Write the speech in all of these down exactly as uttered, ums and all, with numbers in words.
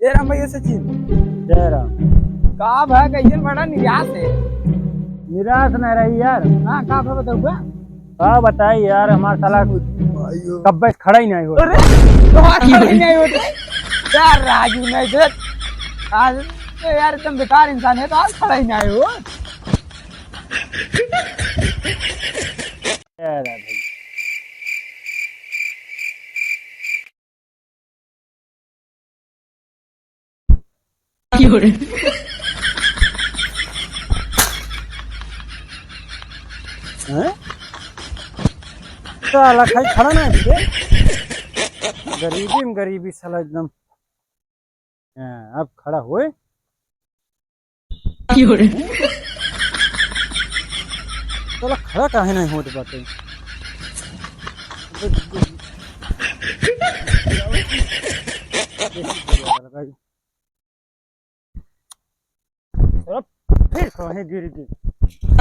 जय राम भैया सचिन। जय राम। का भा, कैसन बड़ा निराश है? निराश ना रही यार। हाँ, का भा बताउबा? का बताई यार, हमार साला कब्बे से खड़ा ही नहीं होत। अरे, तो आज खड़ा ही नहीं होत। यार राजू नहीं देत। आज तो यार एकदम बेकार इंसान है, तो आज खड़ा ही नहीं होत। यार भाई। की हो रे? हैं? साला खाई खड़ा ना है बे। गरीबी में गरीबी साला एकदम। हाँ, अब खड़ा होए। की हो रे? साला खड़ा काहे नहीं होत बाटे? साला फिर कहीं गिर गई।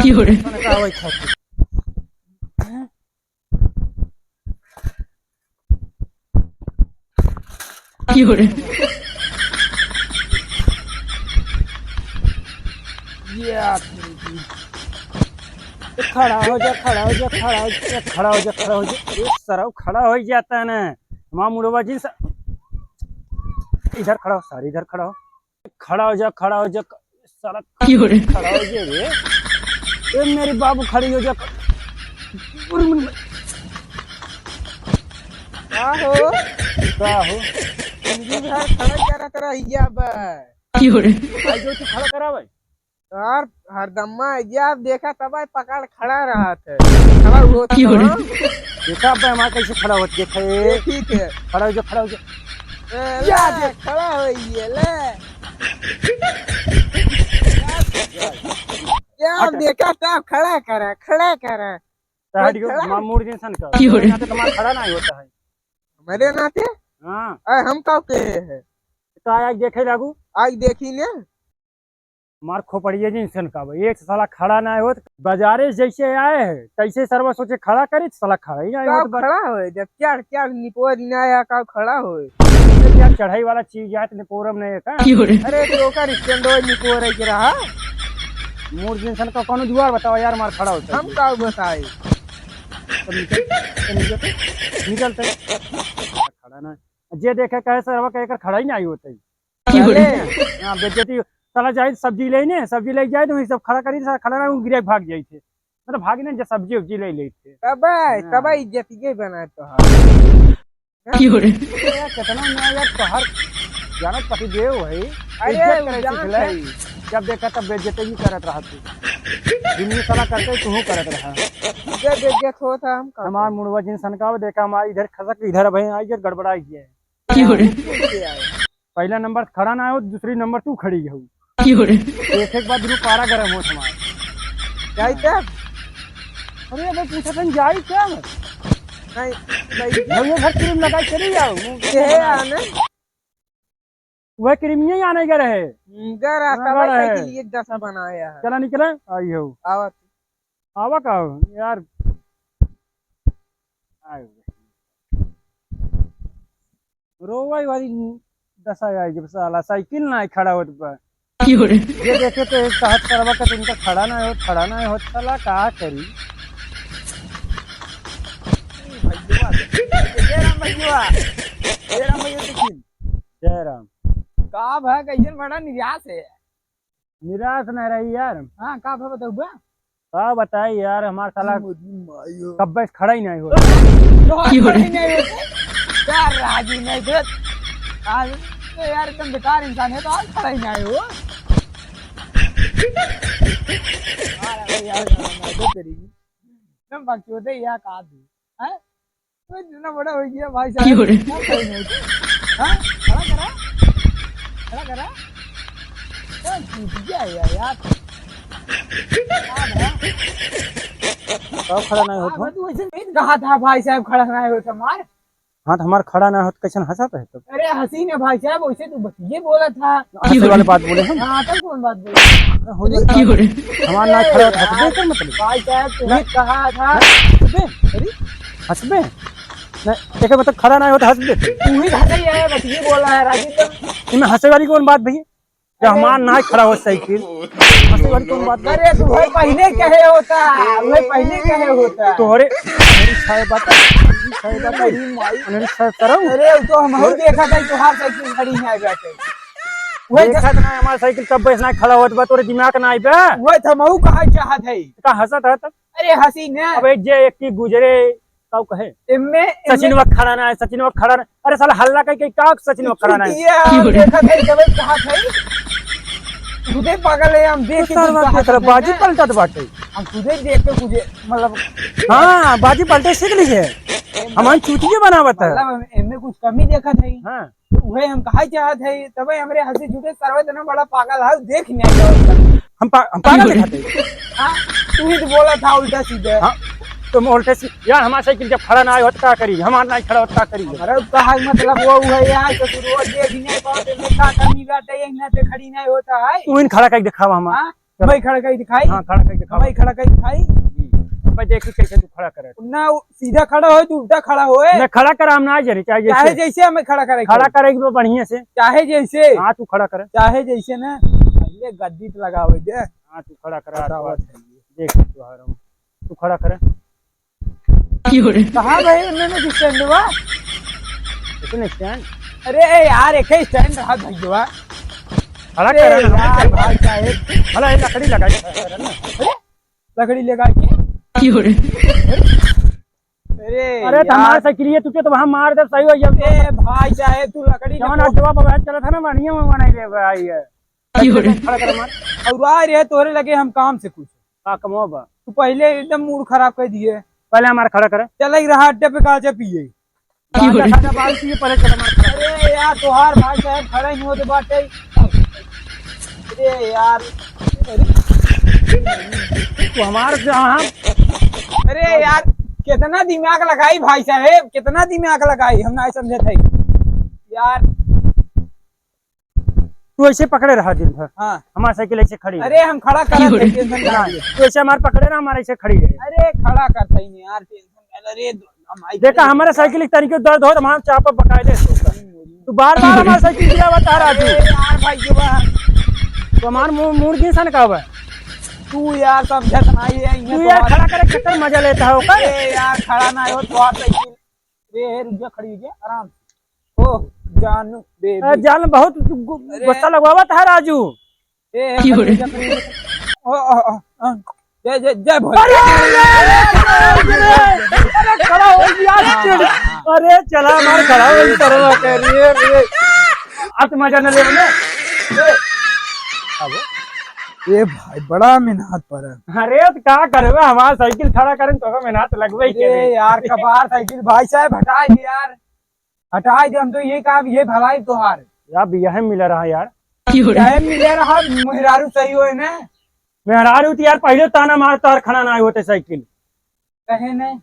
की हो रे? मैंने कहा वही खाती। हैं? की हो रे? ये आखिरी दिन। खड़ा हो जा, खड़ा हो जा, खड़ा हो जा, खड़ा हो जा, खड़ा हो जा। ए, सरऊ खड़ा हो जाता है ना। हमार मुड़वा जी सा-, इधर खड़ा हो, सारे इधर खड़ा हो। खड़ा हो जा, खड़ा हो जा, साला की हो रे? खड़ा हो जा रे। ए मेरे बाबू, खड़ी हो जा। का हो? का हो? जिंदगी भर खड़ा करत रहिया बा। की हो रे? आई जो तू खड़ा करा भाई। यार, हरदम्मा, ये आप देखा, तब पकड़ खड़ा रहत है। खड़ा होत की हो रे? हाँ? देखा अब हमार कैसे खड़ा होत, देखा ये। देखी थे। खड़ा हो जा, खड़ा हो जा। ए, या ला, देख। खड़ा होइए, ले। क्या हट। देखा, तब खड़ा करा, खड़ा करा। तो हट कोई गयो, खड़ा? मामूर जैसन का। की हो रे? यहाँ पे तुम्हारा खड़ा नहीं होता है। हमारे नाते? हाँ। अरे, हम का कहे हैं? तो आया देखे लागू। आज देखी ने। मार खोपड़िया जी इंसान का बा। एक साला खड़ा ना होत, बाजारे से जैसे आए है, तैसे सरवा सोचे खड़ा करी, साला खड़ा ही ना का होत बा। खड़ा होए? जब चार, चार निपोर ना आया, का खड़ा होए? ये क्या चढ़ाई वाला चीज है, तो निपोरम नहीं है का? की हो रे? अरे, तो ओकर stand हो निपोर है के रहा। मूर्ख इंसान का कौनो जुगाड़ बताओ यार, मार खड़ा होता है। हम का बताए? तो निकल, तो निकल, निकल तो। खड़ा ना। जे देखे कहे सरवा के एकर खड़ा ही नहीं होता है। की हो रे? हाँ, बेइज्जती। साला जाए सब्जी लेने, सब्जी ले जाए तो वही सब खड़ा करी, साला खड़ा ना, गिरे भाग जाए थे। मतलब भाग नहीं, जब सब्जी उब्जी ले लेते। तब, हाँ। तब इज्जतिये बना तो है। की हो रे? ए, कितना मैं यार तोहर जानत पति देव है, अरे, इज्जत करे सीख ले। है। जब देखा तब बेइज्जती ही करत रहा तू। दुनिया साला करते तू करत रहा। इज्जत बेइज्जत होता हम का हमार करी? मुड़वा जिन सनकाव देखा हमार इधर खसक इधर भाई आई इधर गड़बड़ाई गया है। की हो रे? पहला नंबर खड़ा ना हो, दूसरी नंबर तू खड़ी हो। की हो रे? एक एक बार दुनू पारा गरम हो हमार। जाई तब? अरे भाई पूछा था जाई क्या? नहीं, भाई। भैया घर क्रीम लगाई चली जाओ। ये है आने। वह क्रीमिया ही आने का रहे। हम्म, गर आता हाँ, भाई, गर है। साइकिल ये दशा बनाया है। चला निकला, आई हो। आवत। आवा का हो? यार। आए हो। रोवई वाली दशा आई जब साला साइकिल ना खड़ा होत बा। की हो रे? ये देखे तो एक कहत सरवा का तुमका खड़ा ना होत, खड़ा ना होत, साला का करी? भैया, जय राम भैया। जय राम भैया, देखिन। जय राम। का भा, कैसन बड़ा निराश है? निराश ना रही यार। हाँ, का भा बताउबा? का बताई यार, हमार साला मोदी माई हो। कब्बे से खड़ा ही नहीं हो। तो की हो खड़ा ही रे? नहीं होते। यार राजू नहीं थे। आज तो यार एकदम बेकार इंसान है, तो आज खड़ा ही नहीं हो। यार, यार, यार, यार, यार, तेरी। एकदम बकचोदे या का तू, हैं? तो इतना बड़ा हो गया भाई साहब। की हो रे? क्या करेंगे? हाँ? खड़ा करा? खड़ा करा? क्या टूट गया है यार, यार? क्या भरा? कब खड़ा नहीं होता? हाँ, मैं तो वैसे नहीं कहा था भाई साहब खड़ा नहीं होता हमार। हाँ, तो हमार खड़ा ना होत, कैसन हंसत है तब? अरे, हंसी ने भाई साहब, वैसे तू बतिये बोला था। हंसे वाले बात बोले हम। हाँ, तब कौन बात बोले? हो जाए। की हो रे? हमार ना खड़ा होत, हंसबे कर मतलब। भाई साहब, तूने हाँ? कहा था। हंसबे? अरे, हंसबे? नहीं, एकर मतलब खड़ा नाहीं होत, हँस दे। तू ही हँसइ है, बस ये बोला है राजू तो। इमे हँसे वाली कौन बात भइया? जब हमार नाहीं खड़ा होत साइकिल, हँसे वाली कौन बात? अरे, तू है पहिले कहे होता, वह पहिले कहे होता। तोहरे, अनरी साहब बात, अनरी साहब बात, अरे माई। अनरी साहब करो। अरे, उ तो हमहू देखत है, तोहार साइकिल खड़ी है बैठे। वही देखत ना, हमार साइकिल तब बैस ना खड़ा होत बा, तोरे दिमाग ना आई बा। वही तो हमहू कहा चाहत है। का हँसत है तब? अरे, हँसी ना। अबे, जे एक की गुजरे, काऊ कहे? एमे, एमे सचिनवा खड़ा ना है, सचिनवा खड़ा ना। अरे साला, हल्ला कइ के का सचिनवा खड़ा ना है? ये हम देखत है, जब कहा था, खुदे पागल है, हम देख तो के सरवा कुछ देख रहा, बाजी पलटत बाटे। हम खुदे देख के कुछ, मतलब, हाँ, बाजी पलटे सीख लीजिए। हमारी चूतिया बनावत है। मतलब, एमे कुछ कमी देखत है। हाँ। उहे हम कहा चाहत है, तबे हमरे हँसी छूटे, सरवा इतना बड़ा पागल है, देख नहीं आता। हम पा-, हम पागल दिखाते हैं। हाँ, तू ही तो बोला था उल्टा सीधा। हाँ, तुम उल्टे सी-, यार, हमार साइकिल जब खड़ा ना आए हो, तो का करी? हमार ना खड़ा हो, तो का करी? हमारा कहा मतलब वो हुआ यार, ससुर वो देख नहीं पाते, मैं का कमी बात है, यहाँ पे खड़ी नहीं होता है। तू इन खड़ा करके दिखावा हमार। हाँ? भाई खड़ा करी दिखाई। हाँ, खड़ा करी दिखावा। भाई खड़ा करी दिखाई। जी। भाई देखी कैसे तू खड़ा करे। ना, वो सीधा खड़ा होए, तू उल्टा खड़ा होए। ना, खड़ा करा, हम ना जाने, चाहे जैसे। चाहे जैसे हमें खड़ा करे। खड़ा करे एक बार बढ़िया से। चाहे जैसे। हाँ, तू खड़ा करे। चाहे जैसे ना, पहले गद्दी पे लगावे दे। हाँ, तू खड़ा करे, बताओ। देख, तू खड़ा करे। कहाँ भाई, इन्होंने भी stand हुआ? इतने stand? अरे यार, एक ही stand रहा भैया। खड़ा अरे करा ना, यार, भाई साहब। भला ये लकड़ी लगाई। अरे, लकड़ी लगा के? अरे अरे, तो हमार यार। साइकिल ये तुझे तो वहाँ मार दे, सही हो जाए। ए भाई साहब, तू लकड़ी जवन ना अड्डवा पर बैठ चला था ना, बढ़िया में बनाई ले भाई है। खड़ा कर मार। और आ रहे तोरे लगे हम काम से कुछ। का कमवा बा? तू पहले एकदम mood खराब कर दिए। पहले हमार खड़ा करे। चल ही रहा अड्डे पे गांजा पिए। गांजा खाना बाल पिए, पहले चल हमार खड़ा। अरे यार, तोहार भाई साहब खड़ा ही होते बाटे। अरे यार। तू हमार से, हाँ। अरे यार, कितना दिमाग लगाई भाई साहब, कितना दिमाग लगाई, हम ना समझे थे यार। तू ऐसे पकड़े रहा दिन भर। हाँ। हमार साइकिल ऐसे खड़ी रहे। अरे, हम खड़ा करत है, tension ना ले। तू ऐसे हमार पकड़े रहा, हमार ऐसे खड़ी रहे। अरे, खड़ा करत है यार, tension ना ले। अरे, हम आई देखा, हमारे साइकिल के तनिको दर्द हो तो हमार चापा बकायदे से होता। तू बार बार हमार साइकिल गिरावा तारा तू। अरे यार, भाई, जो बा। तो हमार मू-, मूड किसन का बा? तू यार समझत नहीं है, तू ये यार तो खड़ा करे चक्कर मजा लेता हो का? अरे यार, खड़ा ना हो तो आप साइकिल। अरे, हे, रुक जा, खड़ी हो जा, आराम से। ओह, जानू, baby। अरे, जान बहुत गु-, गु-, अरे। गुस्सा लगवावत है राजू। ए, ए, खड़ी हो जा, खड़ी हो जा। ओ, ओ, ओ, ओ। जय, जय, जय भोले। अरे, अरे, अरे, अरे, अरे, खड़ा हो गया, हाँ, चिढ़। हाँ, हाँ। अरे, चला, मार खड़ा हो गया, सरवा कह रही है, अरे। अब तो मजा न ले बने। ए, अब, ए भाई, बड़ा मेहनत पर है। अरे, तो का करबे, हमार साइकिल खड़ा करें तो हमें मेहनत लगबे ही अरे करे। यार, कपार साइकिल भाई साहब हटाए दे यार, हटाए दे, हम तो ये काम, ये भलाई तोहार। यार, बियाहे मिला रहा यार। बियाहे मिला रहा, मेहरारू सही होए ना। मेहरारू तो यार पहले ताना मार तार खड़ा ना होते साइकिल। कहे नहीं।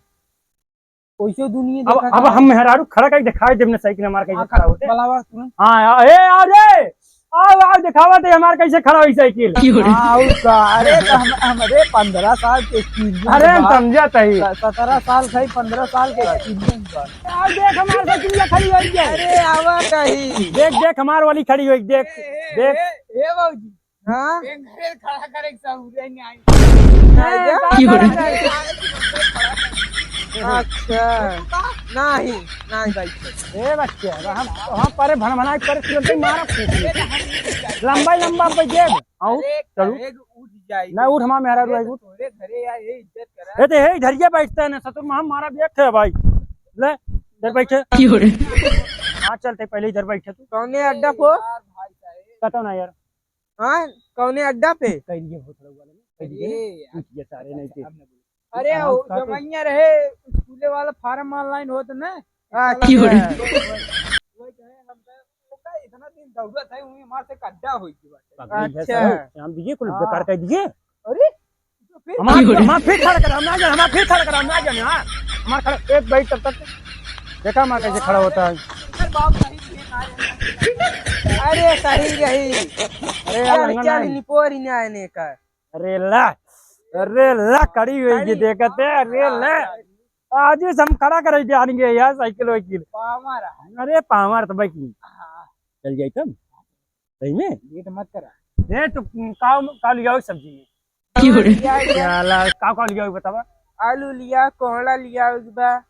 कैसे दुनिया अब, देखा अब था? हम मेहरारू खड़ा करके दिखाई देब ना साइकिल हमार कैसे हाँ, खड़ा होते। बुलावा तुरंत। हाँ, आ, ए, आ रे, आओ, आओ, दिखावा दे हमार कैसे खड़ा होई साइकिल। हाँ, और का? अरे, तो हम, हम, अरे, पन्द्रह साल के experience अरे, हम बा। समझत हई। स-, सत्रह साल से पन्द्रह साल के experience बा। आओ, देख हमार साइकिल ये खड़ी होई गई। अरे, आवा कहीं। देख, देख हमार वाली खड़ी होई, देख, ए, ए, देख। ए, ए, बाबूजी। हाँ? एक घरे खड़ा करे के सहूरे नहीं आई। नहीं, नहीं, का की हो रहा है? अच्छा। नहीं, नहीं भाई। ए बच्चे, हम, हम परे भनभनाई परे तुरंत ही मारा फूट। लंबा ही लंबा पे जेब। आओ, अरे, चलो। करेग उठ जाई। ना उठ, हमार मेहरारू आई, उठ। तोरे घरे यार, ये इज्जत करा। ए, तो हे, इधर ये बैठते हैं ना, ससुर में हम मारा भी एक है भाई। ले, इधर बैठे। की हो रहा है? हाँ, चलते, पहले इधर बैठे तू। कौने अड्डा पे? यार, भाई साहब। पता ना यार। हाँ, कौने अड्डा पे? कह दिए हो थोड़ा वाला में, कह दिए ना। अरे यार। पूछ गया सारे नहीं थे। अरे, हाँ, वो का तो जमैया रहे, स्कूले वाला form online होत ना? हाँ, की हो रही? वो कहे, हम कहे, "ओका इतना दिन दौड़त है, वही हमार से कड्डा होई के बाटे।" पगड़ी है अच्छा। सारे, हम दिए कुल हाँ। बेकार कह दिए। अरे, तो फिर हमार, की हो रही? हमार फिर खड़ा कर, हम ना जाने, हमार फिर खड़ा कर, हम ना जाने, हाँ। हमार खड़ा, एक बैठ तब तक। देखा हमार कैसे खड़ा होता है। अरे बाप, सही रही, ना रही। अरे सही रही। अरे यार, अरे लंगन चल नहीं। निपोरी ना आने का। अरे ला, अरे ला, खड़ी होई गी देखते, अरे ला। आज ही से हम खड़ा करे जानेंगे यार, साइकिल वाइकिल। पावर है। अरे, पावर तो भाई की। हाँ। चल जाई तब। सही में? लेट मत करा। लेट का, का लियाओ सब्जी में? क्यों रे? साला, का, का लियाओ बतावा? आलू लिया, कोहड़ा लिया, बा।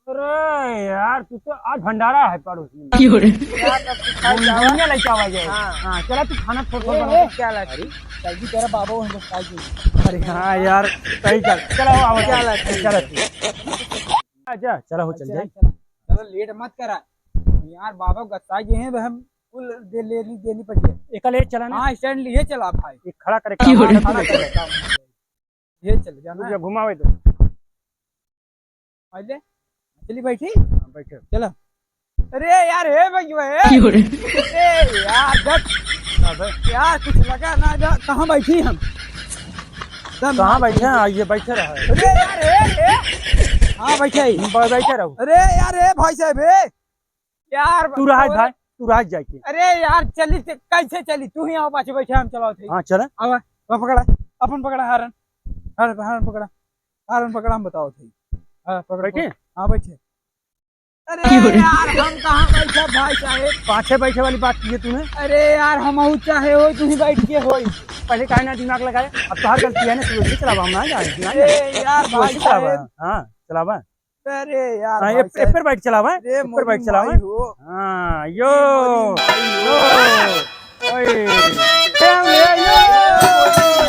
अरे यार, तू तो आज भंडारा है पड़ोसी में। क्यों रे? यार, तब तू खाई जावा। दुनिया लेके आवा जाए। हाँ। हाँ, चला तू खाना थोड़ा, ए, थोड़ा ए, बना। क्या लागी? अरे, जल्दी तेरा बाबा वहीं बस खाई जाए। अरे हाँ यार, सही कर। चला, आओ, आओ, क्या चला, लागी? चला तू। आजा, चला हो, चल अच्छा, जाए। चला। चलो, लेट मत करा। यार, बाबा गस्सा गए हैं, हम कुल दे लेनी, देनी पड़ी है। एक ले चला ना। हाँ, स्टैंड लिए चला भाई। एक खड़ा करे, क्यों रे? खड़ा करे। ये चल जाना तू है। घुमावे दो। आइले, चली बैठी। हाँ, बैठे। चला। अरे यार, हे भैया, हे। क्यों रे? अरे यार, जब अबे। यार, कुछ लगा ना, जा, कहाँ बैठी हम? दम कहाँ मार बैठे हैं? के। आ, ये बैठे रहा है। अरे यार, हे, हे। हाँ, बैठे ही। ब-, बैठे रहो। अरे यार, हे भाई साहब, हे। यार, तू रहा है अरे। भाई, तू रहा है जाके। अरे यार, चली ते, कैसे चली? तू ही आओ पाछे बैठे, हम चलाओ थे। हाँ, चला। अब, अब पकड़ा, अपन पकड़ा हारन। हारन, हारन पकड़ा। हारन पकड़ा, हम बताओ थे। हाँ, पकड़, बैठे? पकड़। हाँ, बैठे। अरे क्यों रे? यार, हम कहाँ बैठे भाई साहेब? पाछे बैठे वाली बात की है तूने। अरे यार, हम चाहे हो, तू ही बैठ के होई। पहले काहे ना दिमाग लगाए? अब तोहार गलती है ना, तू वैसे चलावा, हम ना जाए, ना अरे जाए। यार, तू वैसे भाई चलावा। साहेब। हाँ, चलावा। अरे यार, हाँ, भाई ए, साहब। ए पर बैठ चलावा, अरे ए पर बैठ मोरी चलावा। माई हो। हाँ, यो, ए मोरी माई हो। यो, ओए। ए, ए, यो।